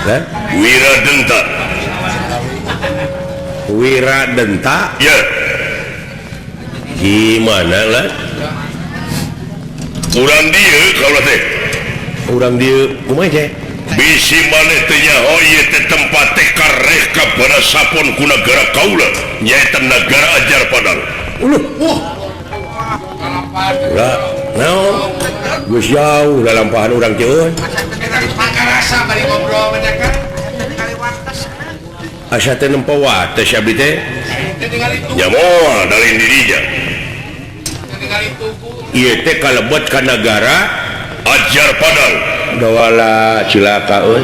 Hah? Wiradenta. Wiradenta. Ya. Gimana lah? Urang dieu kaula teh. Urang dieu kumaha teh? Bisi maneh teh nyaho ieu teh tempat teh kareka pada sapon ku nagara kaula nyaeta nagara Ajar Padang. Uluh. Lah, naon? Geus jauh lalampahan urang teh euy. Asa teh nempo wates abdi teh. Nya moal dari dirinya. Ieu teh kalebet ka nagara Ajar Padang. Dawala cilaka euy.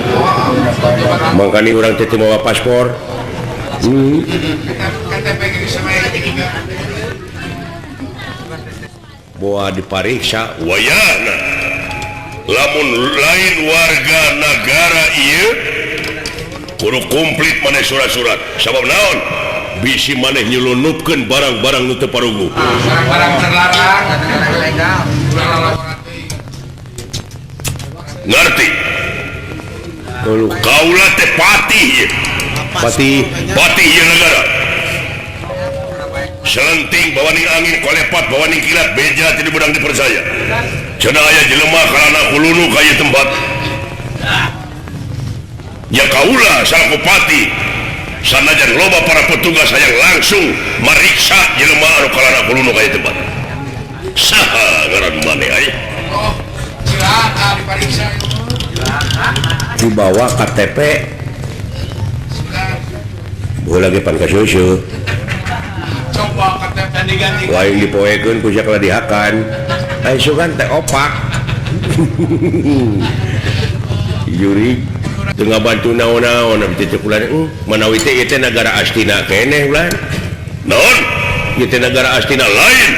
Mangkani urang teh teu mawa paspor. Boa dipariksa wayahna. Lamun lain warga nagara ieu kudu komplit maneh surat-surat. Sabab naon? Bisi maneh nyelunupkeun barang-barang nu teu paruguh. Barang-barang terlarang, legal. Ngerti? Kaula teh patih ieu. Patih. Patih ieu negara. Selenting bawaning angin kolepat bawaning kilat beja tidak bedang dipercaya. Cenah aya jelema karana kulunu ka ieu tempat. Ya kaula salaku patih sanajan loba para petugas hayang langsung mariksa jelema anu kalana kulunu ka ieu tempat. Saha ngaran maneh aya? Oh, cilaka dipariksa. Dibawa KTP. Bola lagi pan kasusu. Coba KTP diganti. Lain dipoekeun ku sia dihakan. Ai sugan teh opak. Juri teu ngabantu naon-naon abdi teh ulan manawi teh ieu teh nagara Astina keneh ulan. Naon? Ieu teh nagara Astina lain.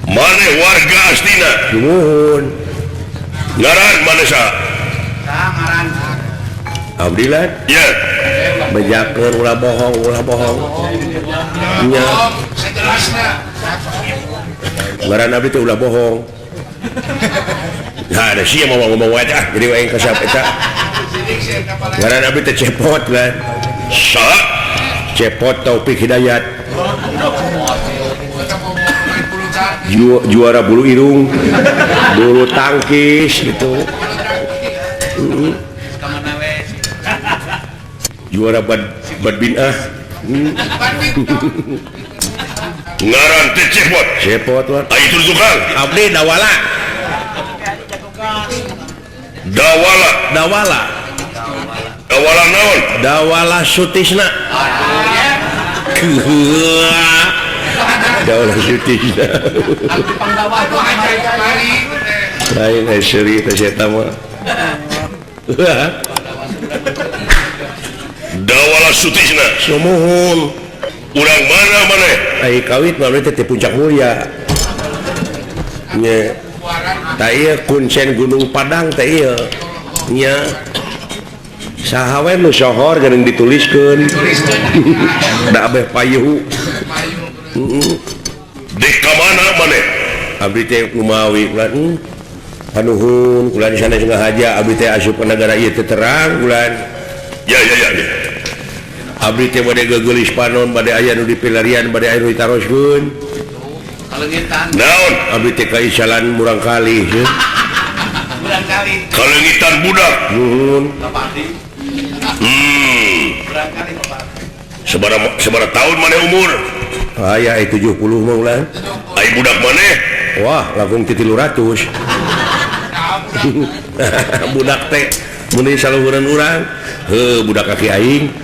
Maneh warga Astina? Nuhun. Ngaran maneh saha? Ngaran. Abdi lah. Ya. Bejakeun ulah bohong, ulah bohong. Nya. Sejelasna. Ngaran abdi teh ulah bohong. Nah, ada sia mau ngomong wae ah, jadi wae kasap eta. Ngaran abdi teh Cepot lah. Saha? Cepot Taufik Hidayat. Juara bulu irung, bulu tangkis gitu. Juara bad bin ah. Ngaran teh Cepot. Cepot lah. Ai tukang. Abdi Dawala. Dawala. Dawala. Dawala naon? Dawala Sutisna. Dawala Sutisna. Lain ai seuri teh eta mah. Dawala Sutisna. Sumuhun. Urang mana maneh? Ai kawit mah teh ti Puncak Mulia. Nya. Tah ieu kuncen Gunung Padang teh ieu. Nya. Saha we nu sohor geuning dituliskeun. Da abeh payu. Heeh. Di ka mana maneh? Abdi teh kumawi ulan. Panuhun ulan sanes ngahaja abdi teh asup ka nagara ieu teh terang ulan. Ya ya ya. Abdi teh bade geugeulis panon bade aya nu dipilarian bade aya nu ditaroskeun. Kaleungitan. Naon? Abdi teh kaisalan murangkalih heuh. Murangkalih. Kaleungitan budak. Nuhun. Murangkalih Sabaraha tahun maneh umur? Aya 70 mah ulah. Ai budak maneh? Wah, langkung ti 300. Budak teh mun saluhureun urang, heuh budak kaki aing.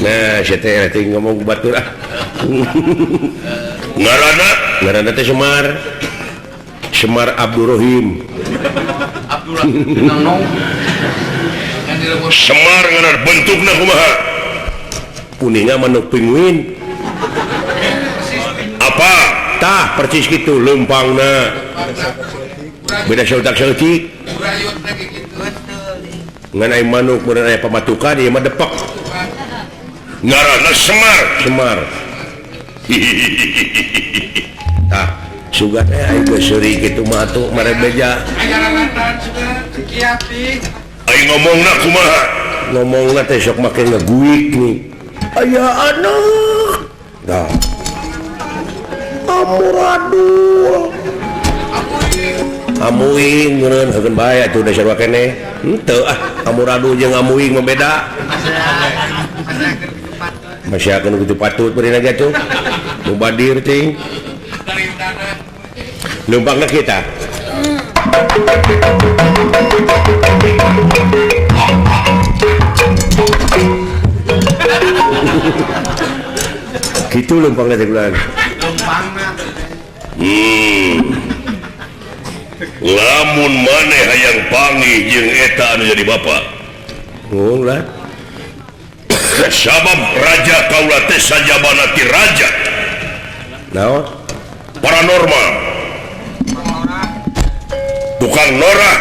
Nah, sia teh teh ngomong batur ah. Ngaranna? Ngaranna teh Semar. Semar Abdurrahim. Semar ngaran bentukna kumaha? Kuninga manuk pinguin. Apa? Tah percis kitu leumpangna. Beda sautak saeutik. Ngan aya manuk mun aya pamatukan ieu mah depek. Ngaranna Semar. Semar. Tah, Sugan eh aing geus seuri kitu mah atuh mare beja. Aing ngomongna kumaha? Ngomongna teh sok make ngeguik nih. Aya anak. Dah. Amuradul. Amuing ngeureun heukeun bae atuh dasar wa keneh. Henteu ah, amuradul jeung amuing mah beda. Masyakeun kitu patut beureun aja tuh. Mubadir ting. Numpangna kita. Gitu lempangna teh bulan. Lempangna. Lamun maneh hayang panggih jeung eta anu jadi bapa. Oh lah. Sabab raja kaula teh sajabana ti raja. Naon? Paranormal. Tukang norak.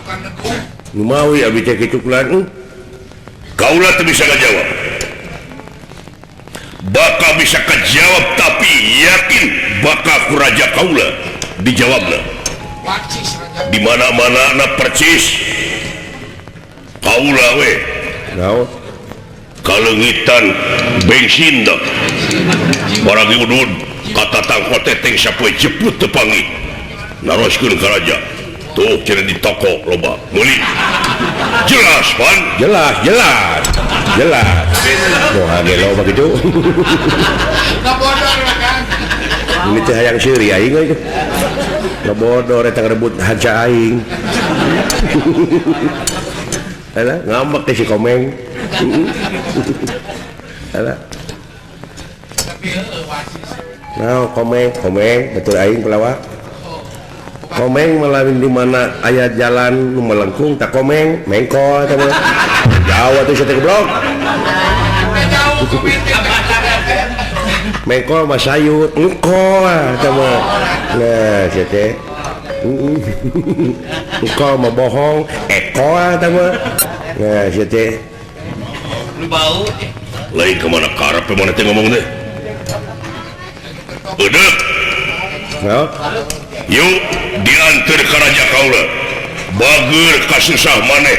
Tukang negung. Lumawi abi teh kitu kulan. Kaula teu bisa ngajawab. Bakal bisa kejawab tapi yakin bakal ku raja kaula dijawabna. Di mana-mana na percis. Kaula we. Naon? Kaleungitan bensin dah. Barang udud kata tangko teteng sapoe jeput teu panggih. Naroskeun ka raja. Tuh cenah di toko loba meuli. Jelas pan? Jelas, jelas. Jelas. Moha ge loba kitu. Ngabodor kan. Ini teh hayang seuri aing euy. Ngabodor eta ngerebut hanca aing. Alah, ngambek teh si Komeng. Alah. Nah, Komeng, Komeng, betul aing pelawak. Komeng melawin di mana aya jalan nu melengkung tak Komeng, mengkol eta mah. Jauh atuh sia teh goblok. Mengkol mah sayur, engkol eta mah. Nah, sia teh. Engkol mah bohong, ekol eta mah. Nah, sia teh. Nu bau. Lain ka mana karep mana teh ngomong teh. Udah. Naon? Yuk diantar ka raja kaula. Bager kasusah maneh.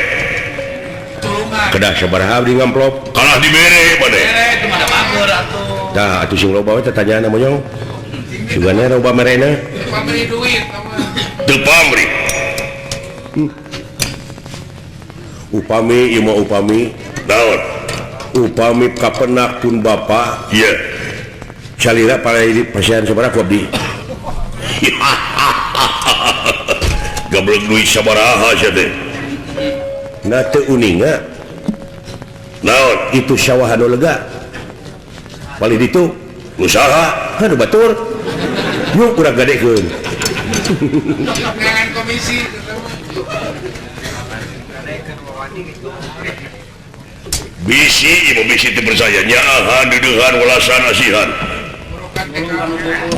Kedah sabaraha abdi ngamplop? Kalah dibere maneh. Tah atuh sing loba we tatanyaan monyong. Sugana loba merena. Pamri duit. Teu pamri. Upami ieu mah upami. Naon? Upami kapenak pun bapa. Ieu. Salira pasian sabaraha ku abdi? Gablek duit sabaraha sia teh. Na teu uninga. Naon? Itu sawah anu lega. Palih ditu usaha anu batur. Yuk urang gadekeun. Jangan komisi. Bisi ieu bisi teu percaya nyaahan deudehan welasan asihan.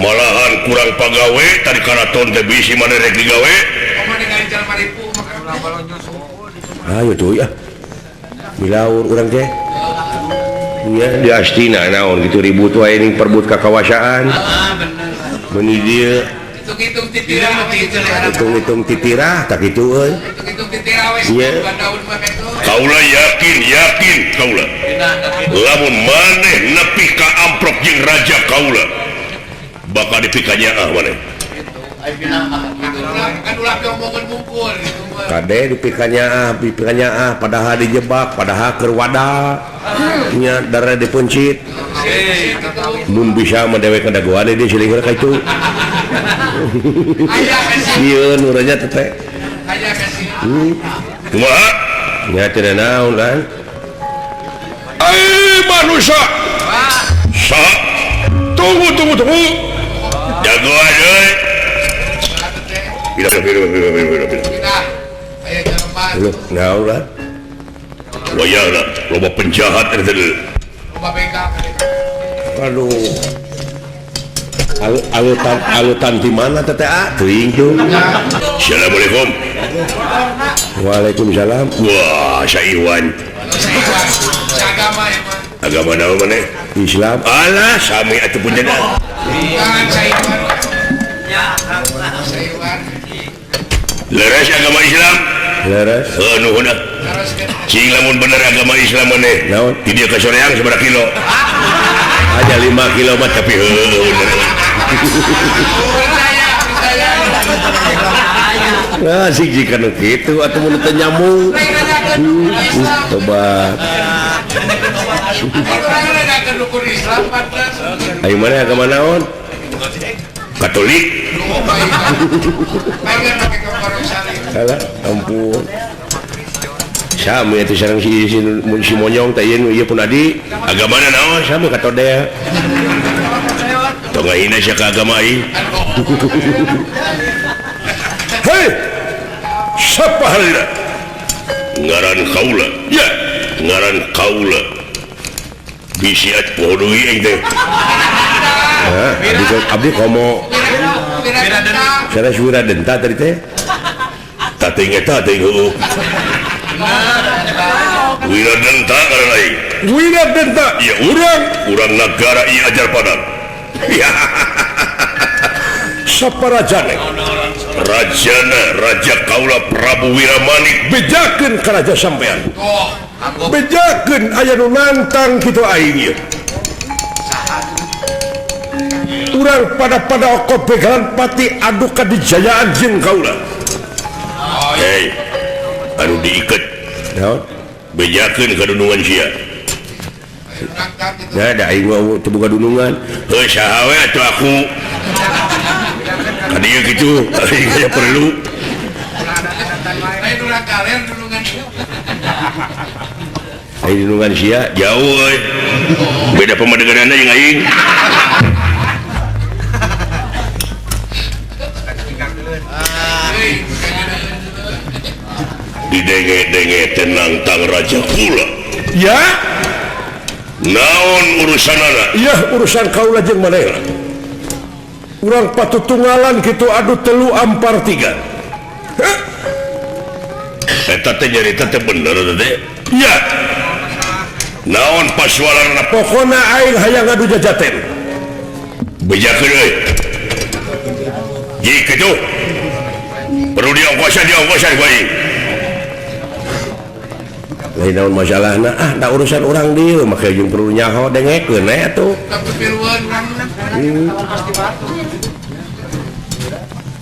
Malahan kurang pagawe tadi karaton teh bisi mana rek digawe. Ayo tuh ya. Milaur urang teh. Nya di Astina naon kitu ribut wae ning perbut kakawasaan. Meuni dieu hitung-hitung titirah, hitung-hitung titirah tak kitu euy. Hitung-hitung titirah we daun mah kitu. Kaula yakin, yakin kaula. Lamun maneh nepi ka amprok jeung raja kaula bakal dipikanyaah maneh. Kade dipikanyaah, dipikanyaah padahal dijebak, padahal keur wadah. Nya darah dipuncit. Mun bisa mah dewek dagoan di silingeur ka itu. Sieun urangnya teh. Kumaha? Nya teu naon kan. Ai manusia. Sa. Tunggu tunggu tunggu. Jagoan euy. Pindah pindah pindah pindah pindah. Loh, naon lah. Wayahna loba penjahat eta teh. Loba begal. Aduh. Alutan alutan di mana teh ah? Teuing tuh. Assalamualaikum. Waalaikumsalam. Wah, Saiwan. Agama ya, mah. Agama naon maneh? Islam. Alah, sami atuh punjeuna. Bukan Saiwan. Leres agama Islam? Leres. Heuh nuhun ah. Cing lamun bener agama Islam maneh. Naon? Di dieu ka soreang sabaraha kilo? Aja 5 kilo mah tapi heuh bener. Percaya, percaya. Nah, sih jika nu kitu atuh mun teu nyambung. Tobat. Ayo mana agama naon? Katolik. Alah, ampun. Sami atuh sareng si monyong teh ieu ieu pun adi. Agamana naon? Sami katodea. Tong ngahina sia ka agama aing. Hei! Sapa harina? Ngaran kaula. Ya, ngaran kaula. Bisi at poho deui aing teh. Hah, abdi komo. Sanes Wiradenta tadi teh. Tating eta teh heueuh. Wiradenta ngaran aing. Wiradenta. Ya urang nagara ieu ajar Padang. Ya. Sapa rajane? Rajana Raja Kaula Prabu Wiramanik bejakeun ka raja sampean. Bejakeun aya nu nantang kitu aing ieu. Urang pada oko begalan pati adu kadijayaan jeung kaula. Hei, anu diiket. Naon? Bejakeun ka dunungan sia. Da da aing mah teu boga dunungan. Heuh saha we atuh aku. Ka dieu kitu, aing aya perlu. Lain urang kalian dunungan. Aing dunungan sia jauh euy. Beda pamadeganana jeung aing. Didenge-denge tenang tang raja kula. Ya? Naon urusanana? Iya urusan kaula jeung manehna. Urang patutunggalan kitu adu telu ampar tiga. Eta teh nyarita teh bener teh. Ya. Naon pasualanna? Pokona aing hayang ngadu jajaten. Bejakeun euy. Ji kitu. Perlu diongkosan ku aing. Lain naon masalahna ah da urusan urang dieu make jeung perlu nyaho dengekeun we atuh.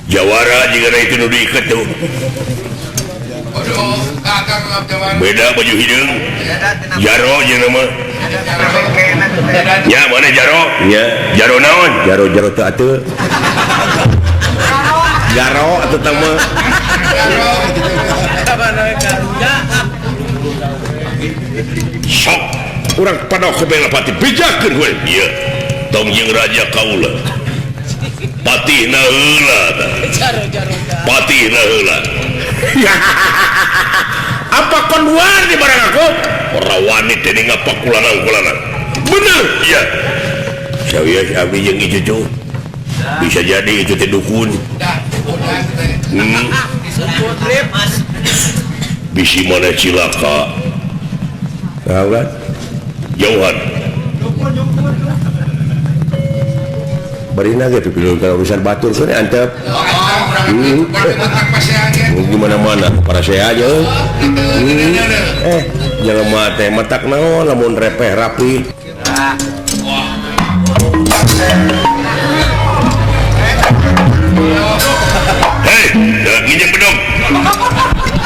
Jawara jiga itu nu diiket tuh. Beda baju hideung. Jaro jeung mah. Nya mana jaro? Nya jaro naon? Jaro-jaro teu atuh. Jaro atuh teh mah. Sok urang pada Belapati bejakeun we. Ieu tong jeung raja kaula. Patihna heula tah. Patihna heula. Apa kon wani barang aku? Ora wani teh ngapakulanang-kulanang. Bener. Iya. Sawieu abdi jeung ieu bisa jadi itu teh dukun. Bisi mana cilaka. Kaulah jauhan. Barina ge pipilun ka urusan batur sore antep. Gimana mana para saya aja. Jelema teh matak naon lamun repeh rapi. Hei, nginjem bedog.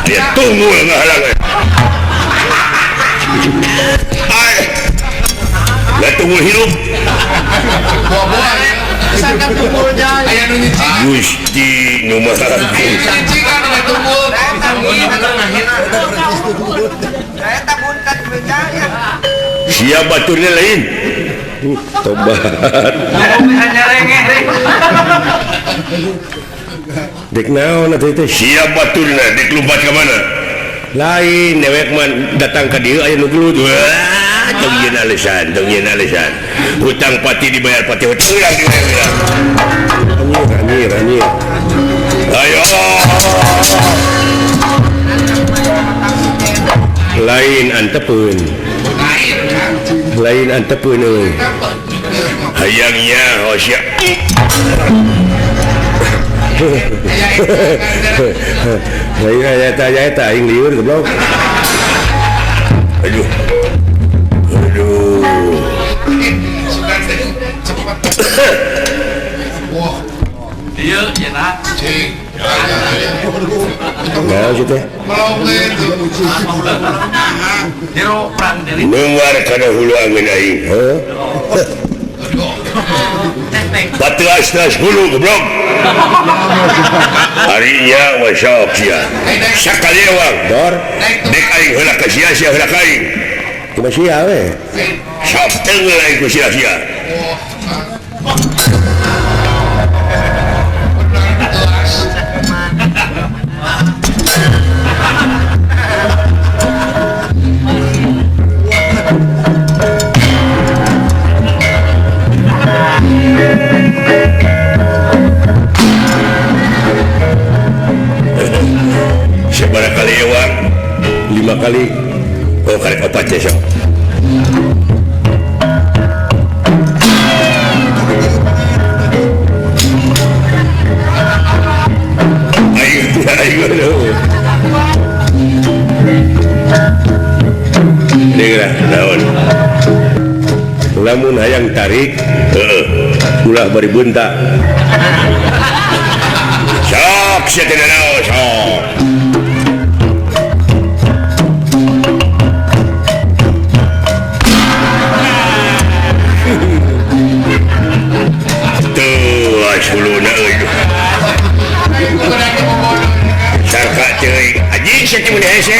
Dia tunggu ngahalang. Ai. Lah tunggu hirup. Gusti nu Maha Agung. Siap baturnya lain. Tobat. Dek naon atuh teh? Siap baturna dek lompat ka mana? Lain dewek mah datang ka dieu aya nu gelut. Wah, tong yeun alesan, tong yeun alesan. Hutang pati dibayar pati hutang urang dibayar urang. Anjir, anjir, anjir. Ayo. Lain antepeun. Lain antepeun euy. Hayangnya hosya. Lain eta eta aing lieur goblok. Aduh. Aduh. Wah. Ieu cenah. Cing. Nah, gitu. Nunggar kana hulu angin aing. Heuh. Pateas-teas hulu goblok. Harinya we sok sia. Sakali ewang. Dor. Dek aing heula ka sia, sia heula ka aing. Kumaha sia we? Sok teunggeul aing ku sia sia. Sabaraha kali ewang? 5 kali. Oh, karek opat teh sok. Ayo, ayo, ayo. Deungeun naon? Lamun hayang tarik, heeh, ulah bari bunta. Sok sia teh naon sok. Huluna euy. Sangka teuing anjing sia teh mun hese.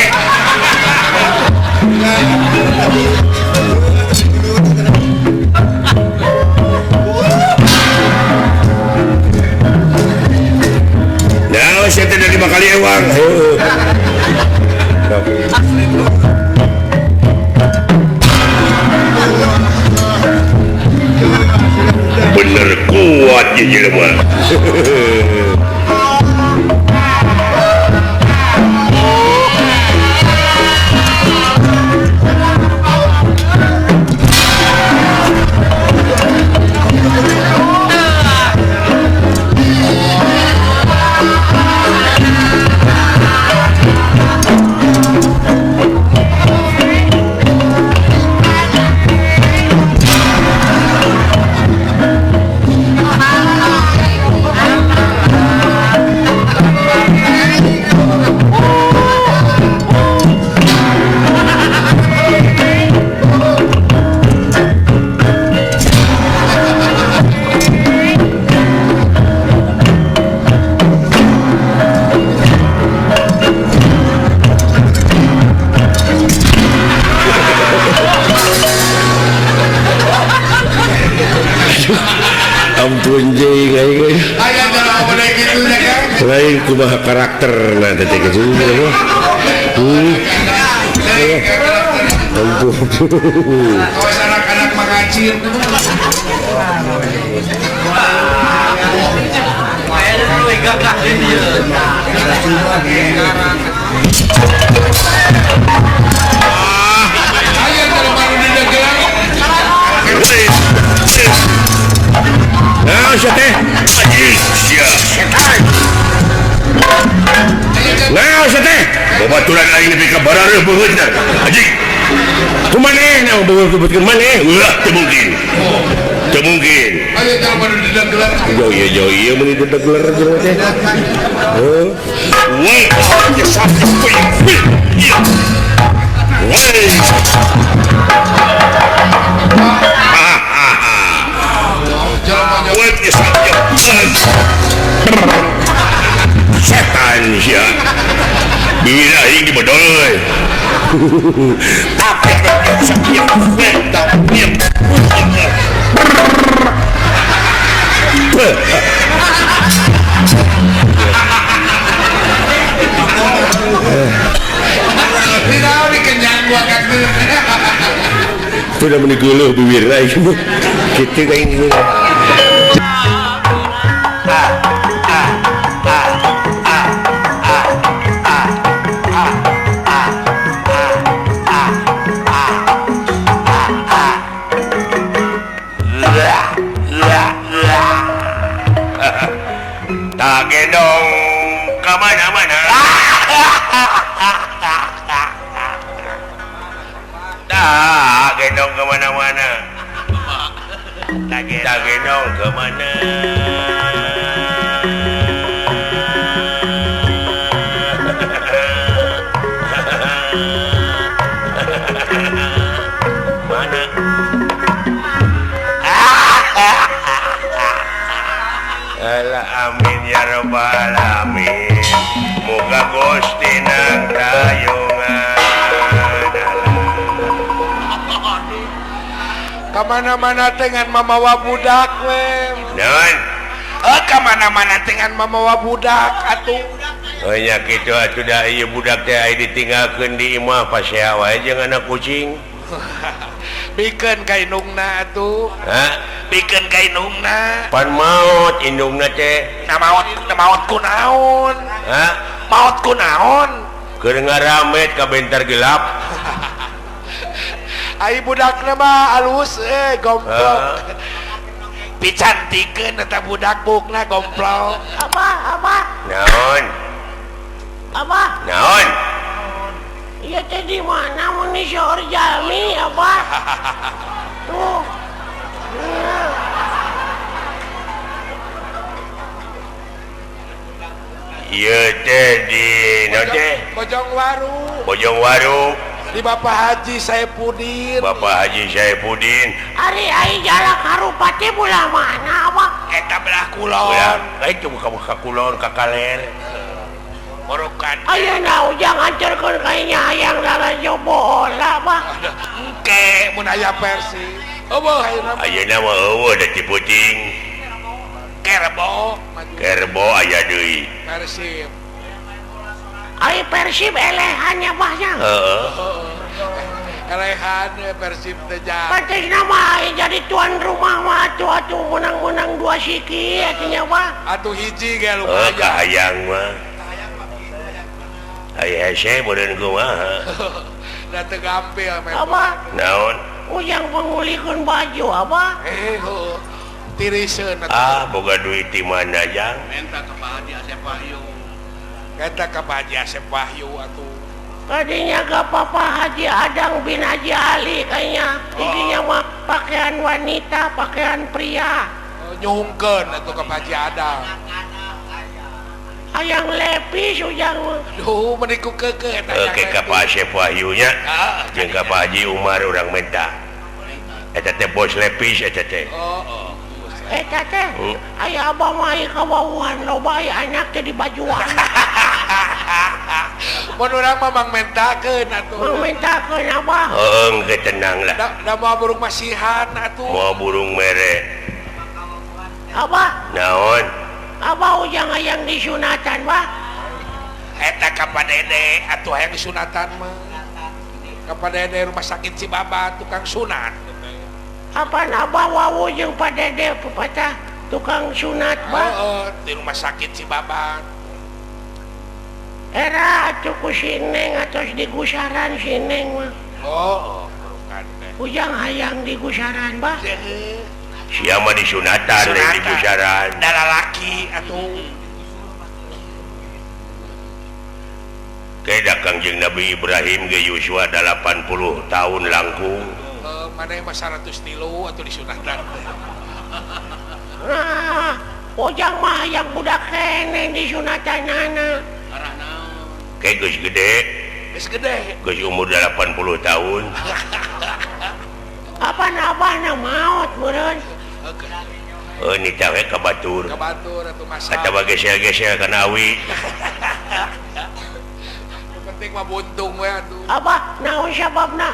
Nah, sia teh 5 kali ewang. Heuh. Bener kuat ieu jelema. Ampun jeung aing. Lain kumaha karakterna teh kitu. Ampun. Kawas anak-anak mangacir. Nah, sia teh. Anjing sia setan. Nah, sia teh. Babaturan aing nepi ka barareuh beungeutna. Anjing. Kumaneh na beungeut maneh? Ulah teu mungkin. Teu mungkin. Ayo jelema nu didegler. Jauh ieu jauh ieu mun didegler jelema teh. Heuh. Woi, woi. Setan sia. Bibir aing dibedol euy. Sudah meniguluh bibir aing. Kitu aing. Tagendong Ka mana-mana. Tah gendong ke mana-mana. Tak gendong ke mana. Mana? Alah, amin ya rabbal alamin. Muga Gusti nang tayungan. Kamana-mana dengan mamawa budak we. Naon? Kamana-mana dengan mamawa budak atuh. Oh nya kitu atuh da ieu budak teh aya ditinggalkeun di imah pasea wae jeung anak kucing. Bikeun ka indungna atuh. Hah? Bikeun ka indungna. Pan maot indungna teh. Na maot, na maot ku naon? Hah? Maot ku naon? Keur ngaramet ka bentar gelap. Ai budakna mah alus gomplok. Picantikeun eta budak bukna gomplok. Apa? Apa? Naon? Apa? Naon? Ieu teh di mana mun seueur jalmi apa? Tuh. Ieu teh di naon teh? Bojongwaru. Bojongwaru. Di Bapak Haji Saipudin. Bapak Haji Saipudin. Ari ai jarak Harupati belah mana apa? Eta belah kulon. Belah, itu buka-buka kulon ka kaler. Borokan. Ayeuna ujang hancurkeun kayaknya hayang lalajo bola bah. Engke mun aya Persib. Eueuh ayeuna. Ayeuna mah eueuh da Ciputing. Kerbo. Kerbo aya deui. Persib. Ai Persib elehannya bahnya. Heeh. Elehan Persib teh jang. Pantasna mah jadi tuan rumah mah atuh atuh menang-menang dua siki atuh mah. Atuh hiji ge lumayan. Heuh kahayang mah. Aya hese beureun kumaha. Da teu gampil main. Apa? Naon? Ujang pangulikeun baju apa? Heuh. Tiriseun atuh. Ah, boga duit di mana jang? Minta ke Pak Haji Asep Wahyu. Eta ka Pak Haji Asep Wahyu atuh. Tadinya ke Papa Haji Adang bin Haji Ali kayaknya. Intinya mah pakaian wanita, pakaian pria. Oh, nyuhungkeun atuh ka Pak Haji Adang. Hayang lepis ujang mah. Duh, meuni ku keukeuh eta. Oke ka Pak Asep Wahyu nya. Jeung ka Pak Haji Umar urang minta. Eta teh bos lepis eta teh. Oh, oh. Eta teh aya abah mah aya kawauhan loba aya anak teh dibajuan. Mun urang mah mang mentakeun atuh. Mang mentakeun abah. Heuh, engke tenang lah. Da moal burung masihan atuh. Moal burung mere. Abah. Naon? Abah ujang hayang disunatan bah. Eta ka Pak Dede atuh hayang disunatan mah. Ka Pak Dede rumah sakit Cibaba tukang sunat. Apaan abah wawu jeung Pak Dede pepatah tukang sunat bah? Heeh, di rumah sakit Cibabat. Era atuh ku si Neng atos digusaran si Neng mah. Oh, bukan teh. Ujang hayang digusaran bah. Sia mah disunatan lain digusaran. Da lalaki atuh. Ke da Kangjeng Nabi Ibrahim ge Yuswa 80 tahun langkung. Mana mah 103 atuh disunatan. Nah, ujang mah hayang budak keneh disunatanana. Ke geus gede. Geus gede. Geus umur 80 tahun. Apaan abahna maot meureun? Heuh nitah we ka batur. Ka batur atuh masa. Atawa gesel-gesel kana awi. Nu penting mah buntung we atuh. Abah naon sababna?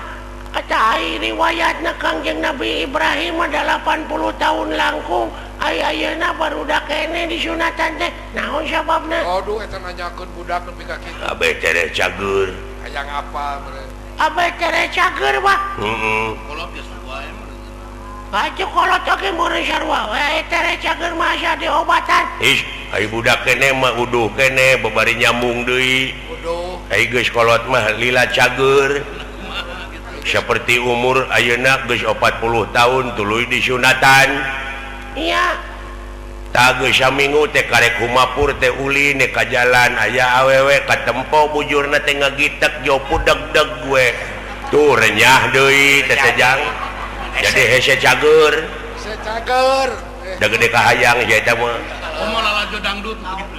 Kata ai riwayatna Kangjeng Nabi Ibrahim 80 tahun langkung. Ai ayeuna barudak keneh disunatan teh. Naon sababna? Aduh eta nanyakeun budak nepi ka kitu. Abeh tereh cager. Hayang apal meureun. Abeh tereh cager bah. Heeh. Kolot geus wae meureun. Atuh kolot oge meureun sarua we tereh cager mah asa diobatan. Ih, ai budak keneh mah uduh keneh babari nyambung deui. Uduh. Ai geus kolot mah lila cager. Seperti umur ayeuna geus 40 tahun tuluy disunatan. Iya. Tah geus saminggu teh karek humapur teh ulin ka jalan aya awewe katempo bujurna teh ngagitek jo pudeg-deg gue. Tuh renyah deui teh teh jang. Jadi hese cager. Hese cager. Da gede kahayang sia eta mah. Komo lalajo dangdut begitu.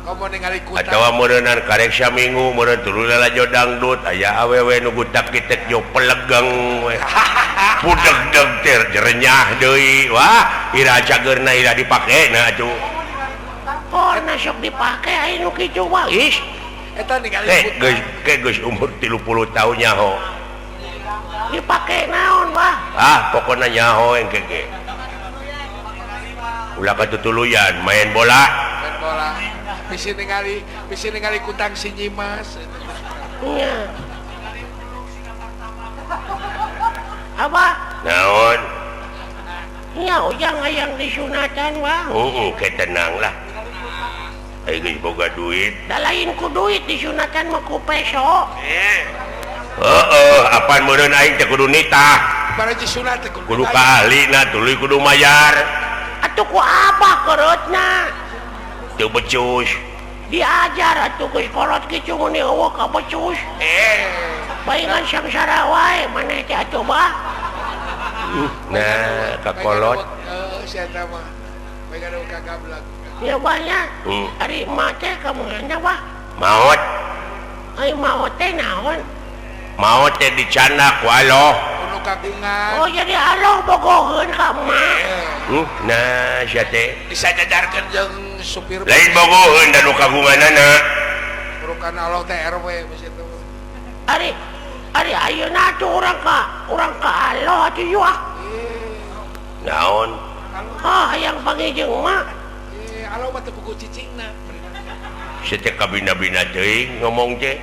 Komo ningali kutang. Atawa meureunnan karek saminggu meureun tuluy lalajo dangdut aya awewe nu gutak gitek jo pelegeng we. Pudeg-deg teh renyah deui. Wah, ira cageurna ira dipake na atuh. Oh, na sok dipake aya nu kitu mah. Ih, eta ningali geus ke geus umur 30 tahun nyaho. Dipake naon, Bah? Ah, pokona nyaho engke ge. Ulah katutuluyan main bola. Main bola. Bisi ningali kutang si Nyimas. Nya. Apa? Naon? Nya ujang hayang disunatan, Wah. Heeh, ke tenang lah. Ayo geus boga duit. Da lain ku duit disunatan mah ku peso. Heeh, apaan meureun aing teh kudu nitah. Baraji sunat teh kudu ka ahlina tuluy kudu mayar. Atuh ku abah korotna. Teu becus. Diajar atuh geus kolot kitu mun eueuh ka becus. Baingan sangsara wae maneh teh atuh bah. Nah, ka kolot. Heeh, sia eta mah. Baingan ka gablek. Ya banyak. Ari emak teh ka mana bah? Maot. Ai maot teh naon? Maot teh dicandak ku Allah. Kudu kagungan. Oh, jadi Allah bogoheun ka emak. Nah, sia teh disajajarkeun jeung supir. Lain bogoheun da nu kagunganana. Bukan Allah teh RW geus itu. Ari ari ayeuna tuh urang ka Allah atuh yeuh. Naon? Ah, hayang panggih jeung emak. Allah mah teu puguh cicingna. Sia teh kabina-bina teuing ngomong teh.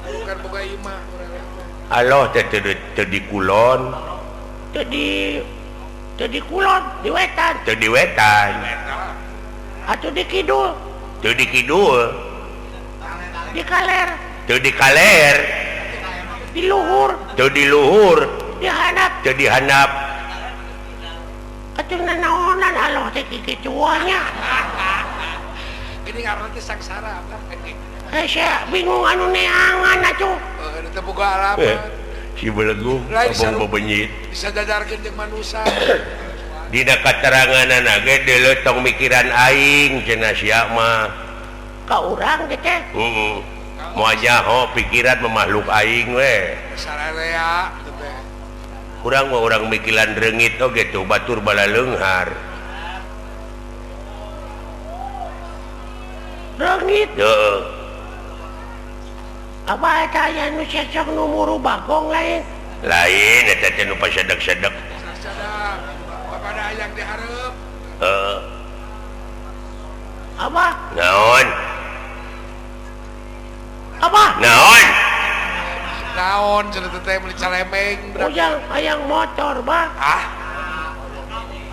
Bukan boga imah urang teh. Allah teh teu di kulon. Teu di kulon, di wetan. Teu di wetan. Atuh di kidul. Teu di kidul. Di kaler. Teu di kaler. Di luhur. Teu di luhur. Di handap. Teu di handap. Atuh nanaonan Allah teh kikituannya. Ini ngaran teh sangsara apa? Saya bingung anu neangan atuh. Teu boga alamat. Si belegu abong bebenyit. Bisa jajarkeun jeung manusa. Dina kateranganana ge deuleu tong mikiran aing cenah sia mah. Ka urang teh teh. Heeh. Moal nyaho pikiran mah makhluk aing we. Sararea teh teh. Urang mah urang mikiran reungit oge tuh batur balaleunghar. Reungit? Heeh. Apa eta aya nu cecok nu muru bagong lain? Lain eta teh nu pasedek-sedek. Sasedek. Bapada hayang dihareup. Heeh. Apa? Naon? Apa? Naon? Naon cenah teh meuli calemeng. Ujang hayang motor, bah. Ah.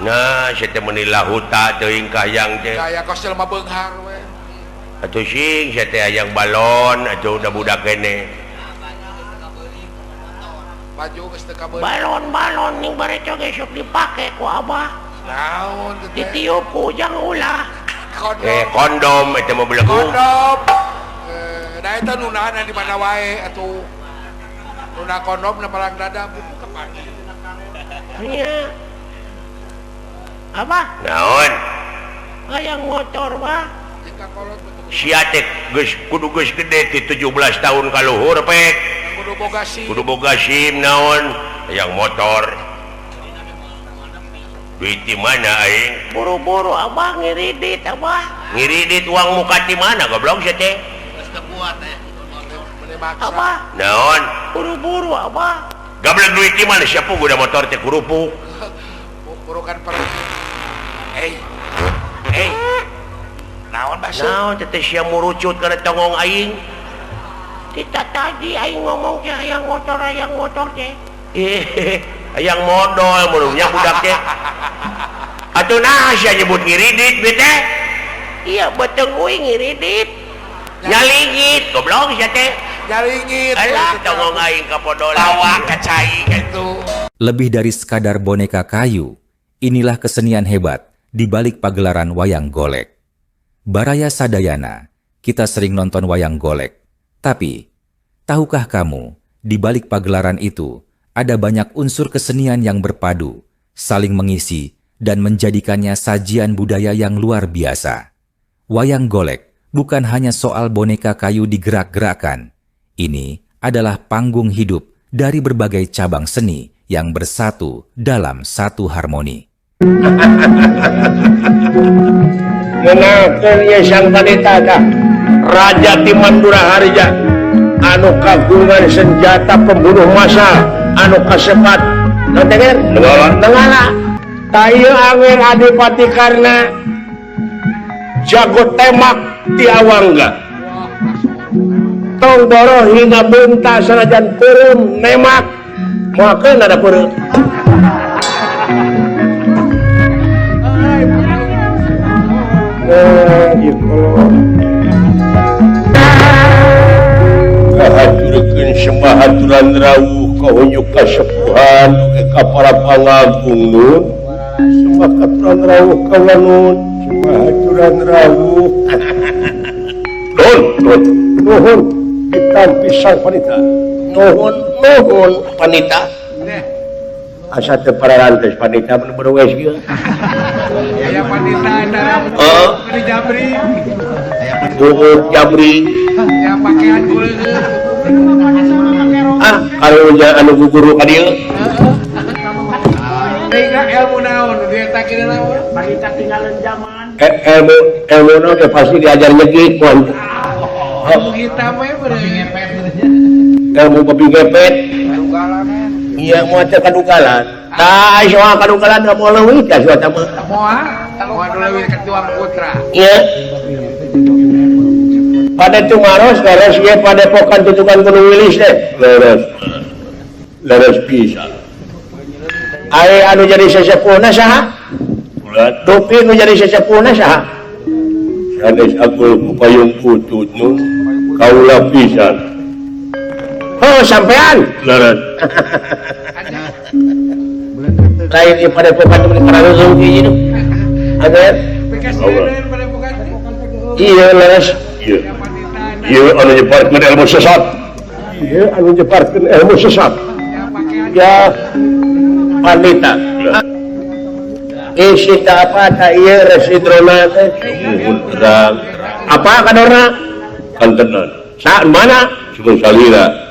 Nah, sia teh meuni lahuta teuing kahayang teh. Gaya kos jelema beunghar we. Atuh sing sia teh hayang balon atuh da budak keneh. Baju geus teu kabeuli. Balon-balon ning bareto ge sok dipake ku abah. Naon teh? Ditiup ku ujang ulah. Kondom. Kondom eta mah belegu. Kondom. Da eta nu nahan di mana wae atuh. Nuna kondom na palang dada buku kapan? Nya. Apa? Naon? Hayang motor bah. Sia teh geus kudu geus gede ti 17 tahun ka luhur pek. Kudu boga SIM. Kudu boga SIM naon? Hayang motor. Duit di mana aing? Buru-buru abah ngiridit abah. Ngiridit uang muka di mana goblok sia teh? Geus teu kuat teh. Abah. Naon? Buru-buru abah. Gablek duit di mana sia puguh da motor teh kurupuk. Burukan per. Eh. Eh. Naon basuh? Naon teh sia murucut kana tongong aing? Kita tadi aing ngomong teh hayang motor teh. Hayang modol meureunnya budak teh. Atuh nah sia nyebut ngiridit we teh. Iya beteung euy ngiridit. Nyaligit goblok sia teh. Nyaligit. Alah tongong aing ka podolan. Bawa ka cai kitu. Lebih dari sekadar boneka kayu, inilah kesenian hebat di balik pagelaran wayang golek. Baraya sadayana, kita sering nonton wayang golek. Tapi, tahukah kamu, di balik pagelaran itu ada banyak unsur kesenian yang berpadu, saling mengisi, dan menjadikannya sajian budaya yang luar biasa. Wayang golek bukan hanya soal boneka kayu digerak-gerakkan. Ini adalah panggung hidup dari berbagai cabang seni yang bersatu dalam satu harmoni. Ngenakeun ye sang panita tah Raja ti Mandura Harja anu kagungan senjata pembunuh massal anu kasepat Nenggala tah ieu angeun Adipati Karna jago temak ti Awangga tong boroh hingga bunta sanajan peureum nemak moalkeun ada peureum. Kahaturkeun sembah aturan rawuh kahunjuk kasepuhan ka para pangagung nun sembah aturan rawuh ka nun sembah aturan rawuh nun nun nuhun ditampi sang panita nuhun nuhun panita asa teu pararantes panita mun beruwes ieu. Aya panita eta di Jabri. Aya Jabri. Ya pakaian kuleungeun. Ah, karunya anu guguru ka dieu. Teh ilmu naon di eta kieu naon? Panita tinggalan zaman. Ilmu ilmu naon ge pasti diajar nyegit mun. Ilmu hitam we beureum. Ilmu babi ngepet. Iya moal teh kadugalan. Tah soal kadugalan da moal leuwih tah soal mah. Moal, moal leuwih ka Tuang Putra. Iya. Pada tumaros leres ieu padepokan tutukan Gunung Wilis teh. Leres. Leres pisan. Ai anu jadi sesepuhna saha? Ulah dupi nu jadi sesepuhna saha? Sanes aku kupayung putut nu kaula pisan. Oh sampean leres. Lain di padepokan teh parareureung kieu. Agar iya leres. Iya. Iya anu nyebarkeun ilmu sesat. Iya anu nyebarkeun ilmu sesat. Ya panita. Isi ta apa ta ieu Resi Drona teh? Nuhun terang. Apa kadorna? Kantenan. Sa mana? Sumur salira.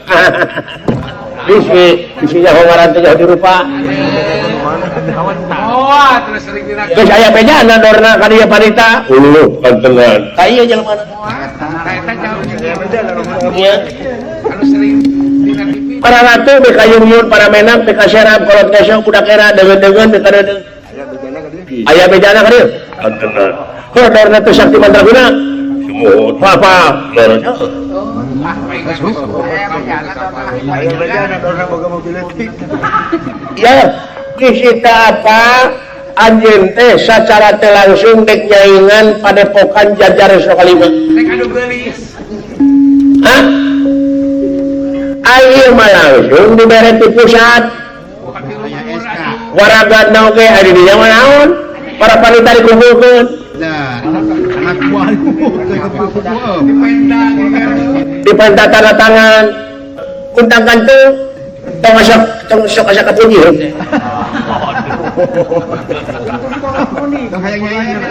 Bisi, bisinya hongaran teh jauh dirupa. Oh, terus sering dina. Geus aya bejana dorna ka dieu panita. Uluh kantenan. Ka ieu jelema. Eta jauh. Iya. Anu sering dina TV. Para ratu beka yumyun, para menak beka serap, kolot kesok budak era deungeun-deungeun beka deungeun. Aya bejana ka dieu? Kantenan. Heuh dorna teh sakti mandraguna. Sumuhun. Apa? Leres. Ya, kisita apa anjeun teh sacara teh langsung dek nyaingan padepokan Jajar Sokalima. Rek anu geulis. Hah? Ayeuna mah langsung dibere ti pusat. Waragadna oge ari di dinya mah naon? Para panita dikumpulkeun. Nah, anak buah dipenta tanda tangan kuntang kantung tong asa tong sok asa kapuji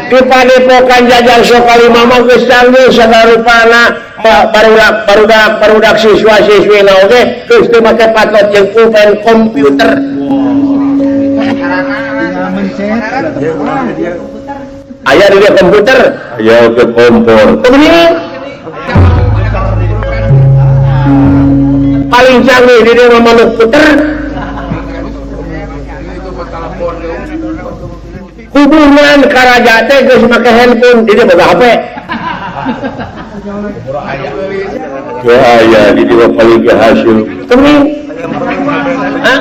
di padepokan Jajar Sokalima mah geus canggih sagarupana barudak barudak siswa-siswi na oge geus teu make patot jeung pulpen komputer. Aya di dia komputer, aya ke kompor. Paling canggih di dia manuk puter. Hubungan karaja teh geus make handphone, di dia boga HP. Ya aya di dia paling hasil. Kuning. Hah?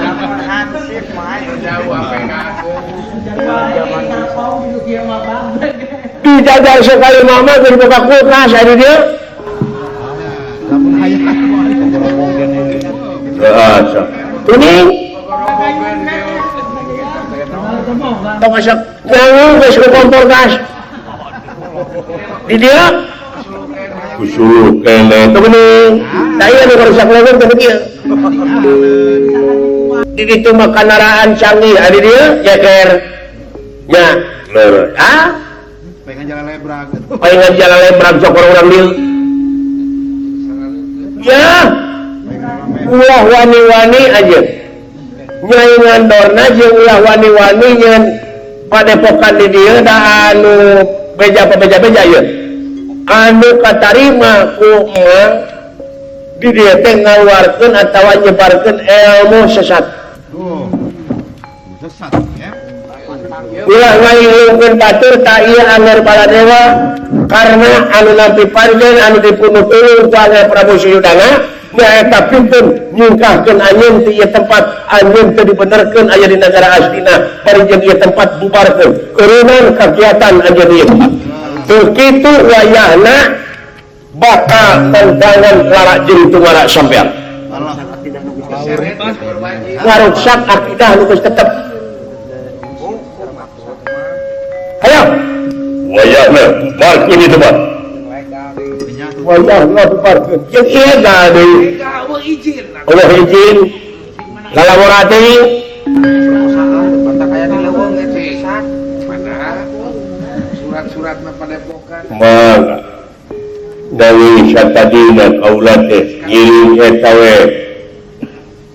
Di Jajar Sokalima mah geus boga kulkas ari dieu. Kuning. Tong asa Nyangu geus ku kompor gas. Di dieu kusuluh keneh. Teu geuning. Da ieu nu rusak leungeun teh kieu. Di ditu mah kandaraan canggih, di dieu jeker. Nya, leureuh. Ah? Pengen jalan lebrang. Pengen jalan lebrang sok urang dieu. Ya. Ulah wani-wani aja. Nyaingan dorna jeung ulah wani-wani nyeun padepokan di dieu da anu beja beja-beja ieu. Anu katarima ku emang di dieu teh ngaluarkeun atawa nyebarkeun ilmu sesat. Sesat ya. Ulah ngayungkeun batur ta ieu Angger Baladewa karena anu nampi panjen anu dipunuh tulung ku Angger Prabu Suyudana nyaeta pikeun nyungkahkeun anjeun ti ieu tempat anjeun teu dibenerkeun aya di negara Astina bari jeung ieu tempat bubarkeun keureunang kagiatan anjeun ieu tempat. Teu kitu wayahna bakal tentangan lara jeung tumara sampean. Ngaruksak akidah nu geus tetep. Ayo wayahna bubarkeun ieu tempat. Wayahna bubarkeun. Jeung ieu deui. Allah izin. Lalaborati. Surat-suratna padepokan. Mangga. Dari satadina kaula teh ngiring eta we.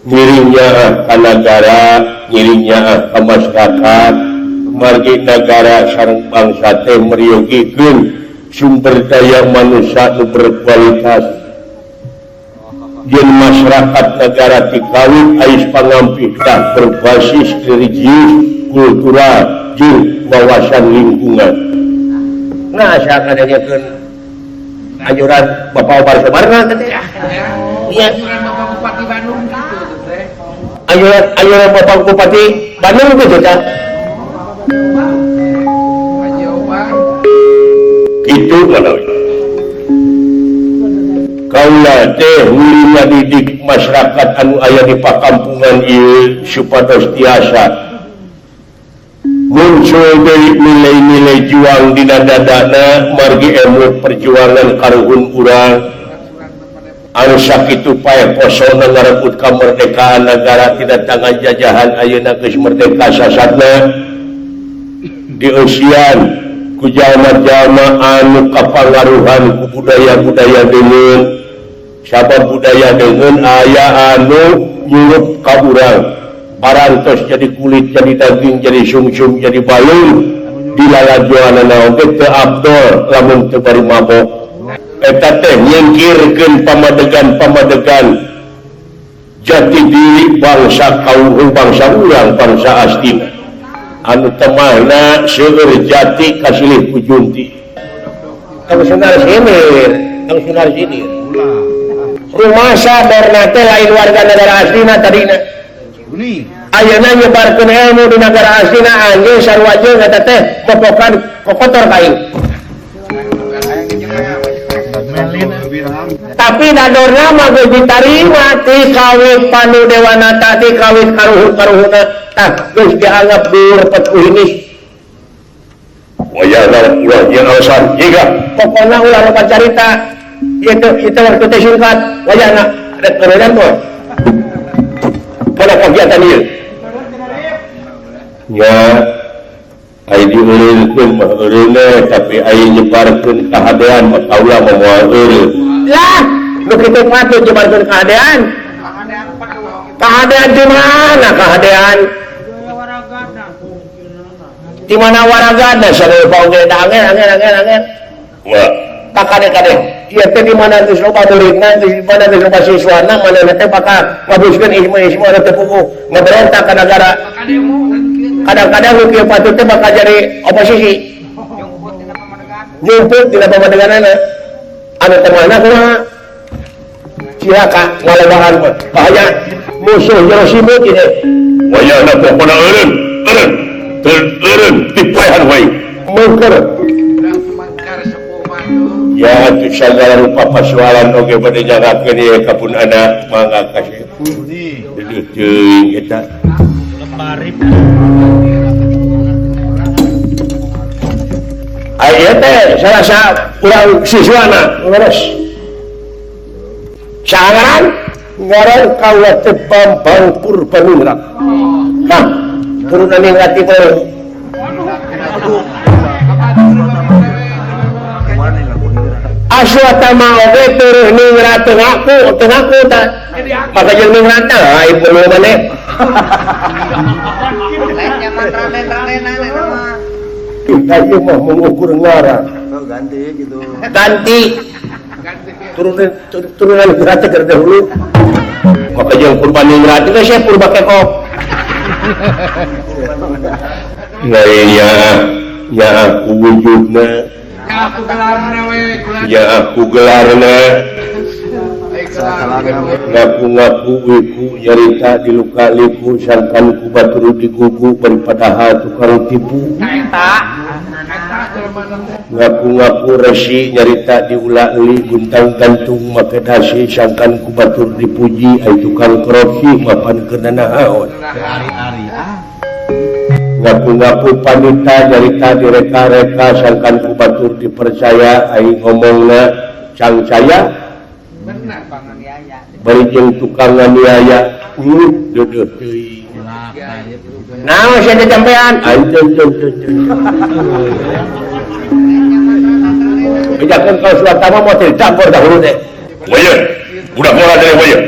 Ngiring nyaah ka nagara, ngiring nyaah ka masyarakat. Margi nagara sareng bangsa teh meryogikeun sumber daya manusia nu berkualitas. Jeung masyarakat negara tikawin ais pangampih tah berbasis religius, kultural jeung wawasan lingkungan. Nah, asa ngadengekeun anjuran Bapak Omar Sumarna teh. Iya, anjuran Bapak Bupati Bandung kitu teh. Anjuran Bapak Bupati Bandung kitu teh. Itu manawi. Kaula teh huli ngadidik masyarakat anu aya di pakampungan ieu supados tiasa muncul deui nilai-nilai juang dina dadana margi ilmu perjuangan karuhun urang anu sakitu paeh posona ngarebut kamerdekaan negara tina tangan jajahan ayeuna geus merdeka sasatna dieusian ku jalma-jalma anu kapangaruhan ku budaya-budaya deungeun sabab budaya deungeun aya anu nyurup ka urang parantos jadi kulit jadi daging jadi sumsum jadi balung dilalajoanana oge teu abdol lamun teu bari mabok eta teh nyingkirkeun pamadegan-pamadegan jati diri bangsa kaum bangsa urang bangsa Astina anu temahna seueur jati kasilih ku junti. Kang Sunar sinir, Kang Sunar sinir. Rumasa dorna teh lain warga negara Astina tadina. Ayeuna nyebarkeun ilmu di negara Astina anjeun sarua jeung eta teh mopokan kokotor ka aing. Tapi dadorna mah geus ditarima ti kawit Pandu Dewanata ti kawit karuhun-karuhunna tah geus dianggap dulur petuhinis. Wayahna ulah jeung alasan jiga pokona ulah loba carita ieu teh itu waktu teh singkat wayahna rek ngeureundan mah kana kegiatan ieu nya ai dieureunkeun mah eureunna tapi ai nyebarkeun kahadean mah kaula mah moal eureun. Lah nu kitu patut nyebarkeun kahadean. Kahadean di mana kahadean? Di mana waragana sareng oge da angel angel angel angel. Wah, kakade-kade. Ieu teh di mana geus loba muridna, di mana geus loba siswana, manehna teh bakal ngabuskeun ismu-ismu anu teu puguh, ngaberontak ka nagara. Kadang-kadang nu kieu patut teh bakal jadi oposisi. Nyumput dina pamadeganana. Anu teh mana kumaha? Cilaka ngalebahan bahaya musuh jero simut ieu. Wayahna pokona eureun, eureun. Eureun dipaehan wae. Mungker. Ya atuh sagala rupa persoalan oge bade nyanggakeun ieu ka pun anak mangga kasih. Deudeuh teuing eta. Ieu teh salah saurang siswana leres. Sangaran ngaran kaula teh Bambang Purbaningrat. Hah, turunan ningrat itu. Aswatama oge turun ningrat teu ngaku tah. Maka jeung ningrat tah aib perlu maneh. Lain nyaman raden-radenan eta mah. Kita ieu mah mengukur ngaran. Oh, ganti gitu. Ganti. Turunan berat terdahulu. Maka jeung Purbaningrat teh saya purba kekok. Lain ya, ya aku wujudna. Ya aku gelarna. Ngaku-ngaku wiku nyarita di luka liku sangkan ku batur digugu bari padahal tukang tipu. Ngaku-ngaku resi nyarita diula-uli guntang gantung make dasi sangkan ku batur dipuji ai tukang korupsi mapan keur nanaon. Ngaku-ngaku panita nyarita direka-reka sangkan ku batur dipercaya ai ngomongna cangcaya bari jeung tukang nganiaya deudeuh teuing. Naon sia teh sampean? Anjeun bejakeun ka Suwatama moal teh dapur dahulu teh. Waya, udah moal teh waya.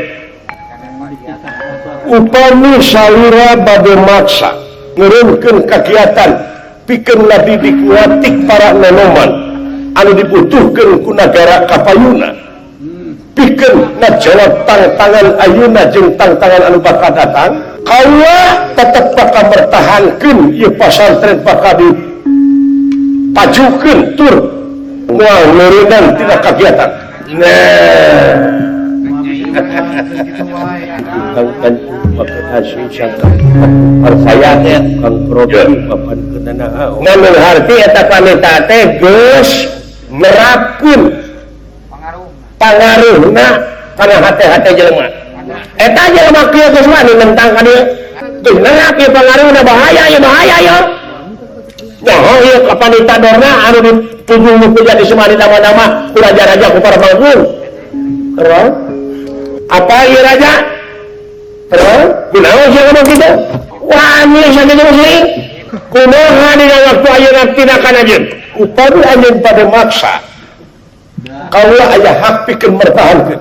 Upami salira bade maksa ngurungkeun kagiatan pikeun labidik ngatik para nonoman anu dibutuhkeun ku nagara kapayuna. Pikeun ngajawab tangtangan ayeuna jeung tangtangan anu bakal datang, kaula tetep bakal mertahankeun ieu pasantren bakal dipajukeun tur moal neureunang tina kagiatan. Nah, ngan harti eta panita teh geus nerapkeun pangaruhna kana hate-hate jelema. Eta jelema kieu geus wani nentang ka dieu. Geus nerap ieu pangaruhna bahaya ieu bahaya ieu. Nyaho ieu ka panita dorna anu ditujung nu jadi semari nama-nama ku raja-raja ku para manggung. Terus apa ieu raja? Terus kunaon sia ngomong kitu? Wani saja muslim. Kumaha dina waktu ayeuna tindakan anjeun? Upami anjeun pada maksa kaula aya hak pikeun mertahankeun.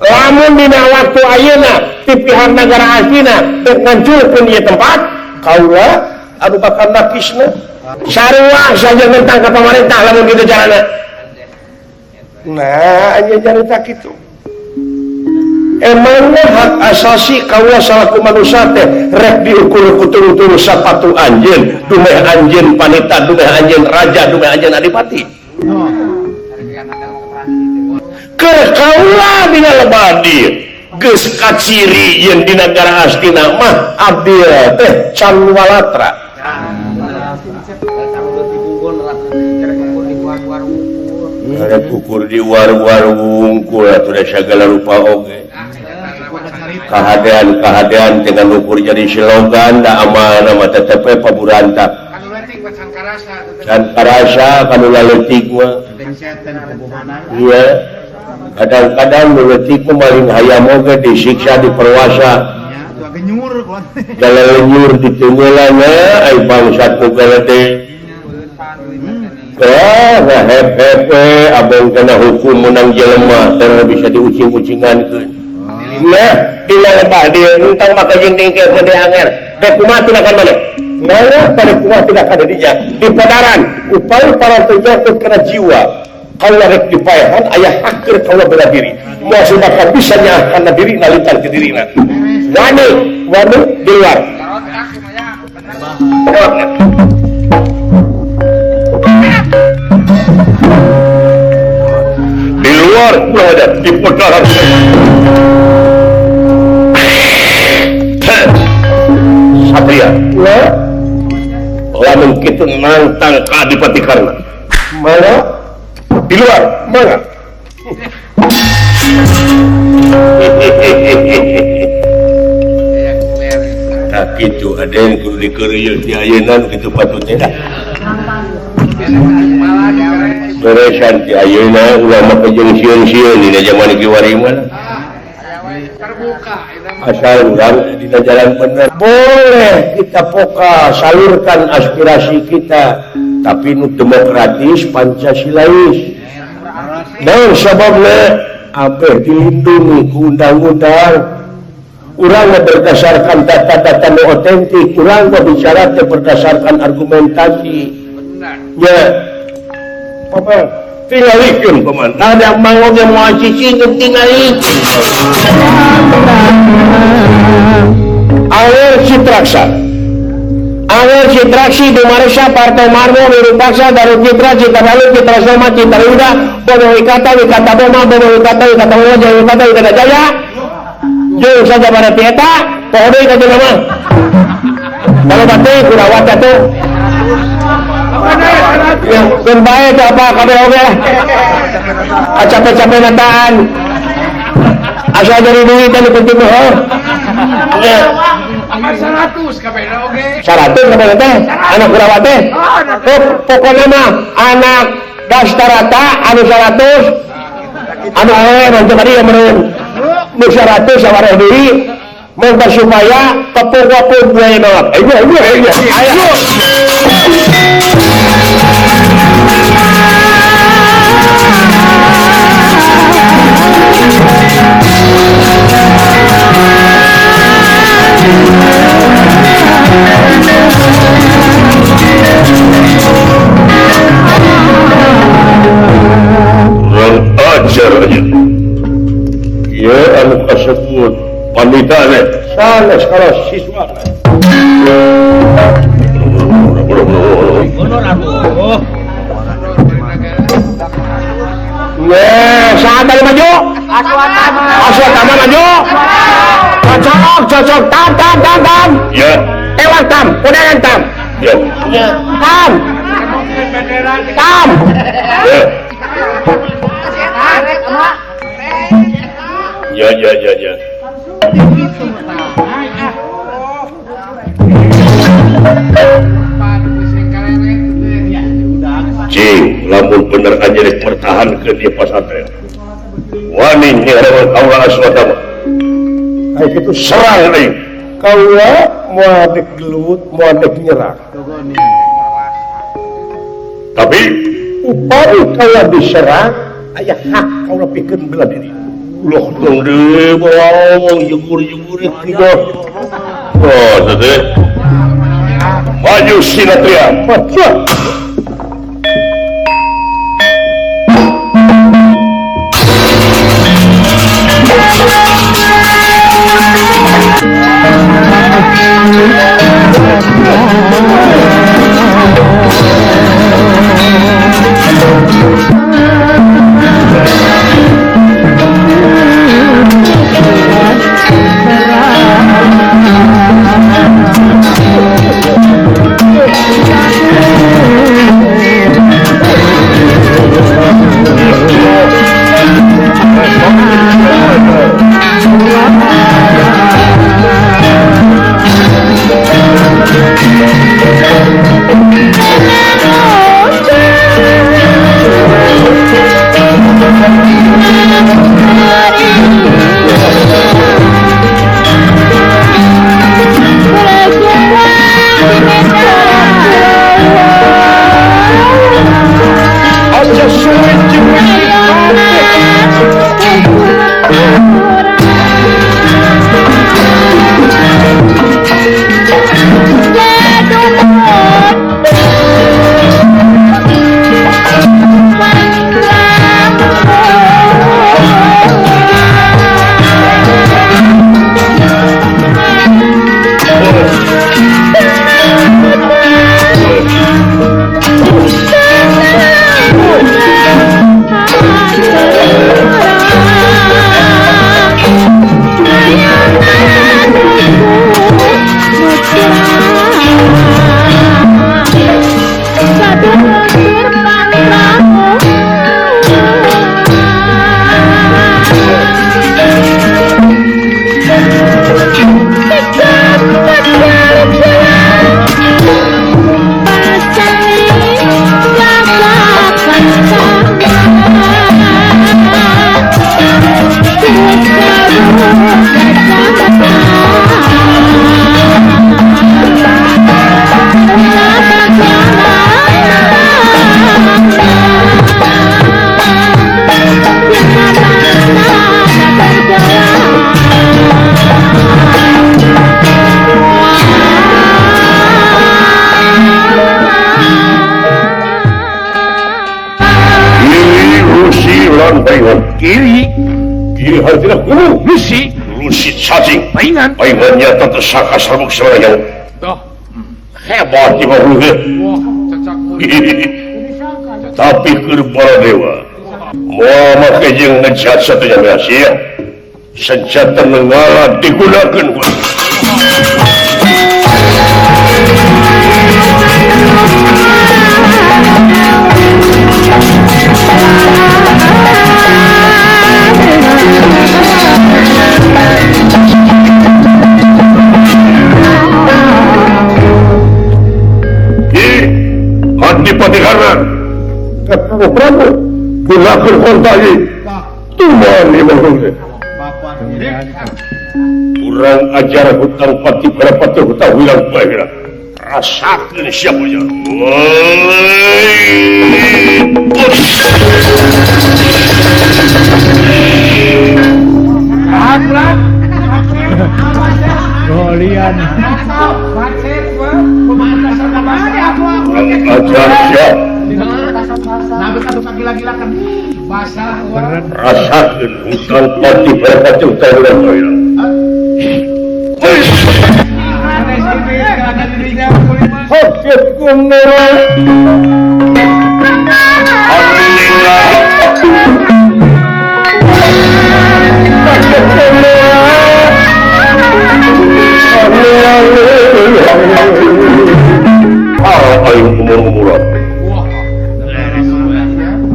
Lamun dina waktu ayeuna ti pihak nagara Astina teu ngancurkeun ieu tempat, kaula anu bakal nakisna. Sarua saja nentang ka pamarentah lamun kitu carana. Nah, anjeun carita kitu. Emangnya hak asasi kaula salaku manusia teh rek diukur ku turu-turu sapatu anjeun, dumeh anjeun panita, dumeh anjeun raja, dumeh anjeun adipati. Keur kaula dina lebadi geus kaciri yen di nagara Astina mah abdi teh can walatra. Rek ukur di war-war wungkul atuh da sagala rupa oge. Kahadean-kahadean dengan ukur jadi slogan da amanah mah tetep we paburantak. Can karasa kanu laletik mah. Iya. Kadang-kadang nu leutik mah maling hayam oge disiksa diperwasa. Jalan lenyur ditunggulan ai bangsat ku galede. Wah, hep-hep abang kena hukum menang jelema teu bisa diucing-ucingankeun. Nah, dina lebah dieu entang maka jeung dingkeun gede anger. Dek kumaha tindakan maneh? Nah, pada kumaha tindakan dinya? Di padaran, upaya para teu jatuh kana jiwa. Kaula rek dipaehan aya hak keur kaula bela diri. Moal bakal bisa nyaahkeun diri nalitan ke dirina. Wani, wani di luar. Di luar kurang ajar di padaran. Satria, lamun kitu nantang ka Adipati Karna. Mana? Di luar, mana? Tak kitu aden kudu dikeureuyeun di ayeuna kitu patutnya dah. Beresan ti ayeuna ulah mah jeung sieun-sieun dina zaman kiwari mah. Terbuka asal urang dina jalan bener. Boleh kita pokal salurkan aspirasi kita, tapi nu demokratis Pancasilais. Dan sababna abeh dilindungi ku undang-undang. Urang berdasarkan data-data nu otentik, urang bicara teh berdasarkan argumentasi. Ya, paman, tingalikeun paman. Ada mangog yang moal cicing tingalikeun. Awer Citraksa. Awer Citraksi Dumaresa Partai Marmo Wirupaksa Darut Citra Citra Dalu Citra Soma Citra Yuda Bono Wikata Wikata Boma Bono Wikata Wikata Boma Jaya Wikata Wikata Jaya. Jeung saja pada tieta poho deui ka jelema. Kalau bate kurawat atuh. Keun bae teh apa kabeh oge lah. Capek-capek nataan. Asal dari duit teh penting mah. Ya. 100 kabeh oge. 100 kabeh teh anak kurawat teh. Pokona mah anak Dastarata anu 100 anu awewe mah teu kadieu meureun. Nu 100 sawareh deui mangka supaya tepung-tepung buaya nolak. Ayo ayo ayo. Ayo. Kurang ajar aja. Ya anu kasebut pandita teh sanes kalau siswa. Ye, saat tadi maju. Aswatama maju. Cocok, cocok, tam, tam, tam, tam. Ya. Ewang tam, udahan tam. Ya. Tam. Tam. Ya. Ya, ya, ya, ya. Cing, lamun bener aja dipertahankeun di pasantren. Wani nyerewan kaula Aswatama. Kayak gitu serang deui. Kaula moal dek gelut, moal dek nyerang. Tapi upami kaula diserang, aya hak kaula pikeun bela diri. Loh dong deui bawa jegur-jegur itu. Oh, teh. Maju Sinatria. Maju. Oh. Kanan paingan kiri kiri hartina kudu lusi lusi cacing paingan paingan nyata tersaka sarbuk seorang toh hebat di bawah wah cacak tapi keur para dewa moal make jeung ngejat satunya rahasia senjata nenggala digunakeun ku Adipati Karna Prabu gunakan kontai tuman kurang ajar hutang pati berapati hutang hilang baiklah rasakan siapa ya Golian ajar siap rasakan hutang pati berapati hutang hilang baiklah. Sakit kumera sakit kumera ayo umur-umuran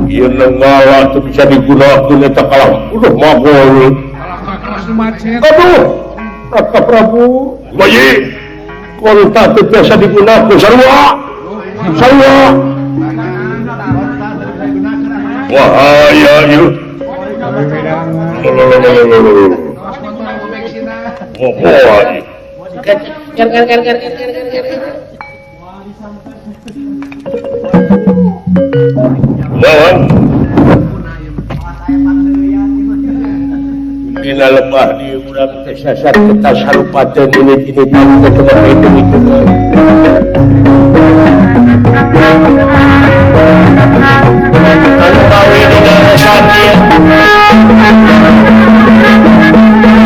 ieu nenggala teu bisa digunakeun eta kalah udah magol aduh Raka Prabu bayi kalau tak biasa digunakan sarua sarua wahaya ieu dina lebah di urang teh sasar ketasarupateun ini ini itu itu anu bawe dina sakit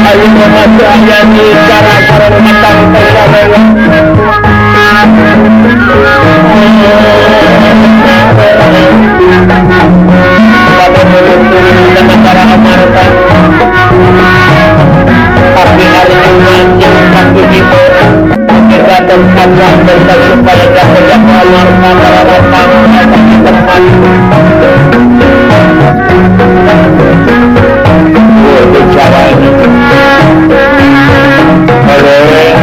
ayo mah aya di cara-cara matang teh sawewe cara amarta tapi hari Jumat yang kaki itu kita terkadang supaya dapat amarta para datang di tempat bicara ini oleh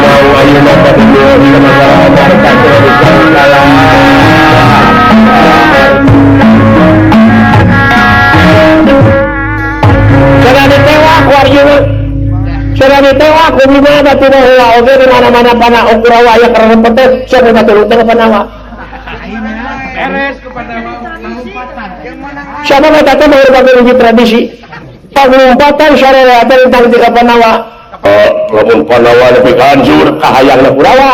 mau ayo dapat dua sama amarta salah. Serani tewak bima batu heula oge di mana-mana panah Kurawa aya karena petet siapa batu teh Panawa. Beres kepada siapa mah teh baru hiji tradisi pangumpatan syariat tentang tiga Panawa. Lamun Panawa lebih hancur kahayangna Kurawa.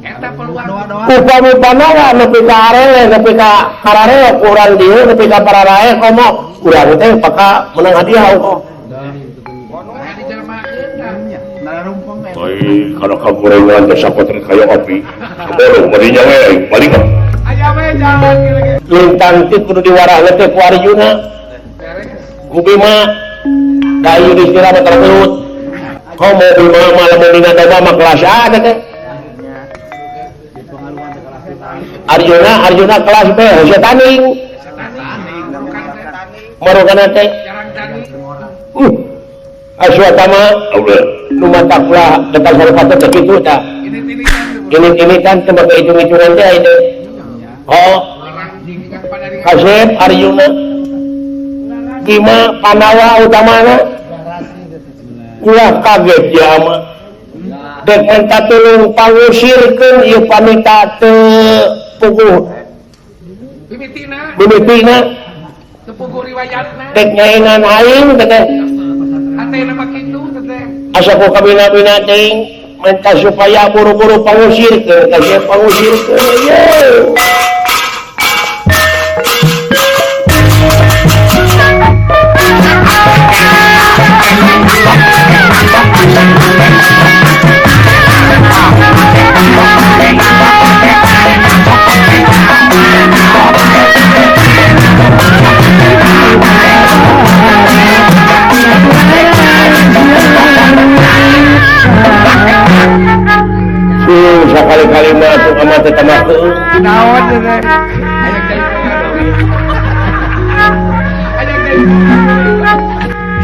Eta peluang. Upami Panawa nepi ka arele nepi ka karareo kurang dieu nepi ka pararae komo urang teh paka menang hadiah ongkoh. Ai kana kagorengan teh sapotre kaya api. Saboro bari nyawe balik. Aya we jalan lintang teh kudu diwarahna teh ku Arjuna. Ku Bima da Yudhistira mah tergelut. Komo Bima mah lamun dina domba mah kelas A teh. Arjuna Arjuna kelas B hese tanding. Marukana teh. Aswatama nu matak ulah depan sarupata teh kitu tah. Ini kan teu make hitung-hitungan teh itu. Oh. Kasep Arjuna Bima Pandawa utamana ulah kaget ya mah. Dek minta tulung pangusirkeun ieu panita teu puguh. Mimitina. Mimitina. Teu puguh riwayatna. Dek nyaingan aing teh. Asa ku kabina-bina teuing minta supaya buru-buru pangusirkeun ka sieu pangusirkeun ye.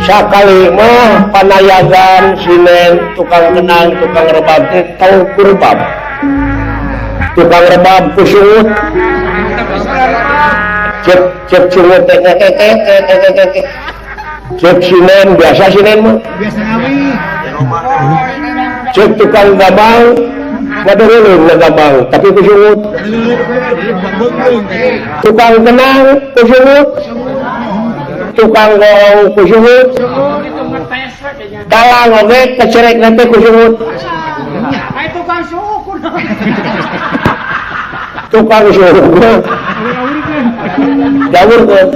Sakali mah panayagan sinen tukang kenang tukang rebab teh tau ku rebab. Tukang rebab ku sungut. Cek cek sungut teh cek sinen biasa sinen mah. Biasa ngawi. Cek tukang gabang ngadeureun ngagabang tapi ku sungut. Tukang kenang ku sungut. Tukang goong ku sungut. Dalang oge kecerek nanti ku sungut. Tukang suku. Tukang suku. Dawurkeun.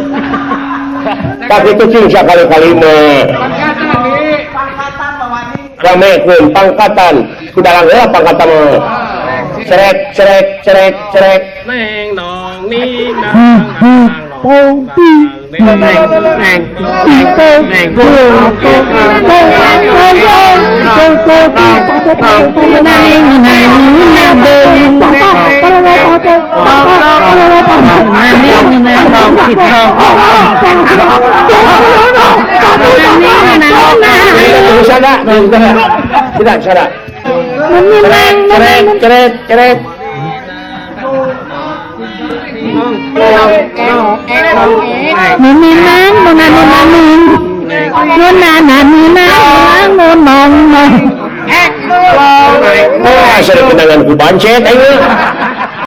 Tapi itu cing sakali-kali mah. Ramekeun pangkatan. Ku dalang heula pangkatan mah. Cerek cerek cerek cerek. Neng nong ning nang nong neng neng neng Tidak salah. Cerek cerek cerek. Wah, sering kenangan ku bancet aing.